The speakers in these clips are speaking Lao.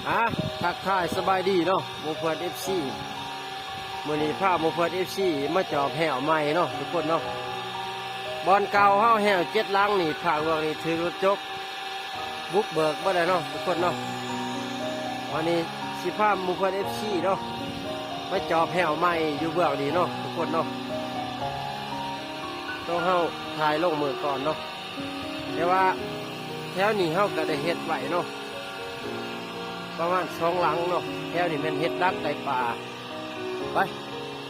ອ່າ ທັກທາຍສະບາຍດີເນາະ ໝູ່ເພື່ອນເອັຟຊີ. ມື້ນີ້ພາໝູ່ເພື່ອນເອັຟຊີມາຈອບແຮ້ວໃໝ່ເນາະທຸກຄົນເນາະ. ບ່ອນເກົ່າເຮົາແຮ້ວເຈັດຫຼັງນີ້ ພາກເບື້ອງນີ້ຖືກລົດຈົກບຸກເບີກເບິດແລ້ວເນາະທຸກຄົນເນາະ. ວັນນີ້ຊິພາໝູ່ເພື່ອນເອັຟຊີເນາະ ມາຈອບແຮ້ວໃໝ່ຢູ່ເບື້ອງນີ້ເນາະທຸກຄົນເນາະ. ຕ້ອງເຮົາຖ່າຍລົງມື້ກ່ອນເນາະ. ແຕ່ວ່າແຖວນີ້ເຮົາກໍໄດ້ເຮັດໄວ້ເນາະ ປະມານສອງຫຼັງເນາະ. ແຖວນີ້ແມ່ນເຮັດດັກໄກ່ປ່າ. ໄປ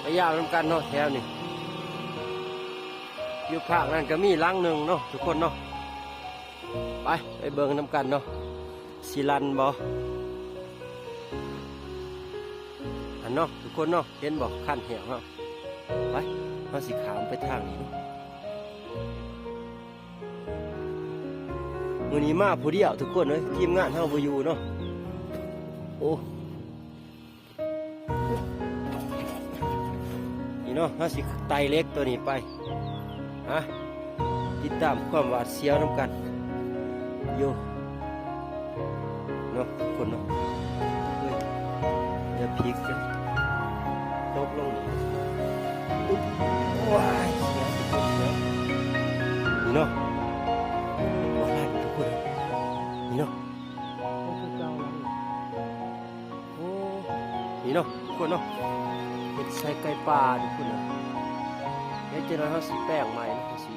ໄປຢາມນຳກັນເນາະແຖວນີ້. ຢູ່ພາກນັ້ນກໍມີຫຼັງໜຶ່ງເນາະທຸກຄົນເນາະ. ໄປ ໄປເບິ່ງນຳກັນເນາະ ຊິລັ່ນບໍ່. ຫັ້ນເນາະທຸກຄົນເນາະ ເຫັນບໍ່ ຄັນແຮ້ວເຮົາ. ໄປ ເຮົາຊິຂ້າມໄປທາງນີ້ເນາະ. ມື້ນີ້ມາຜູ້ດຽວທຸກຄົນເອີຍ ທີມງານເຮົາບໍ່ຢູ່ເນາະ. ໂອ້ ນີ້ເນາະ ເຮົາຊິໄຕ່ເຫຼັກຕົວນີ້ໄປ. ຮະ ຕິດຕາມຄວາມຫວາດສຽວນຳກັນຢູ່ເນາະທຸກຄົນເນາະ. ເອີຍ ຢ່າພິກເດີ ຕົກລົງນີ້. ໂອ້ຍ ເສຍທຸກຄົນເນາະ. ນີ້ເນາະ ບໍ່ທັນທຸກຄົນ ນີ້ເນາະ. ໂອ້ ນີ້ເນາະທຸກຄົນເນາະ ເຮັດໃສ່ໄກ່ປ່າທຸກຄົນເນາະ. ດຽວຈັກໜ້ອຍເຮົາຊິແປງໃໝ່ເນາະ ເຮົາຊິ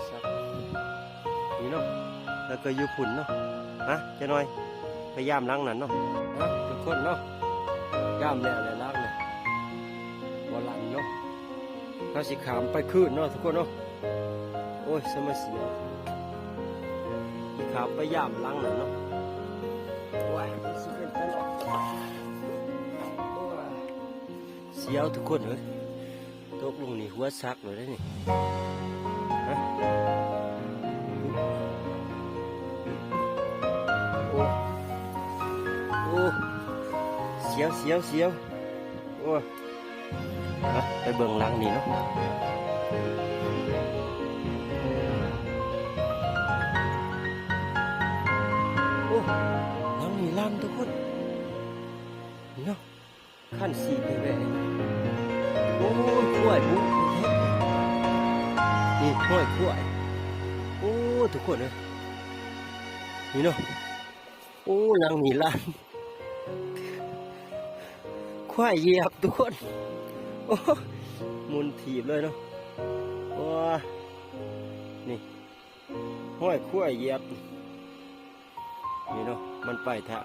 ສັກ ນີ້ເນາະ. ແລ້ວກໍຢູ່ພຸ້ນເນາະ. ມາ ຈັກໜ້ອຍໄປຢາມຫຼັງນັ້ນເນາະ. ມາທຸກຄົນເນາະ ຢາມແລ້ວແຫຼະຫຼັງນັ້ນ ບໍ່ລັ່ນເນາະ. ເຮົາຊິຂ້າມໄປຄືນເນາະທຸກຄົນເນາະ. ໂອ້ຍ ສະມາເສຍ ຊິຂ້າມໄປຢາມຫຼັງນັ້ນເນາະ. ໂອ້ຍ ມັນຊິເປັນຕະຫຼອດ ໂອ້ຍ ສຽວທຸກຄົນເອີຍ. ຕົກລົງນີ້ຫົວສັກເລີຍເດ້ນີ້. ຮະ ໂອ້ ໂອ້ ສຽວ ສຽວ ສຽວ ໂອ້. ມາ ໄປເບິ່ງຫຼັງນີ້ເນາະ. ໂອ້ ຫຼັງນີ້ລ້ຳທຸກຄົນ ນີ້ເນາະ. ຄັນສີແຫວະໆ ໂອ້ຍ ຄວາຍບຸ ນີ້ຮອຍຄວາຍ. ໂອ້ ທຸກຄົນເອີຍ ນີ້ເນາະ. ໂອ້ ຫຼັງນີ້ລ້ຳ ຄວາຍຢຽບທຸກຄົນ. ໂອ້ ໝຸນຖີບເລີຍເນາະ. ໂອ້ ນີ້ຮອຍຄວາຍຢຽບ ນີ້ເນາະ ມັນໄປທາງ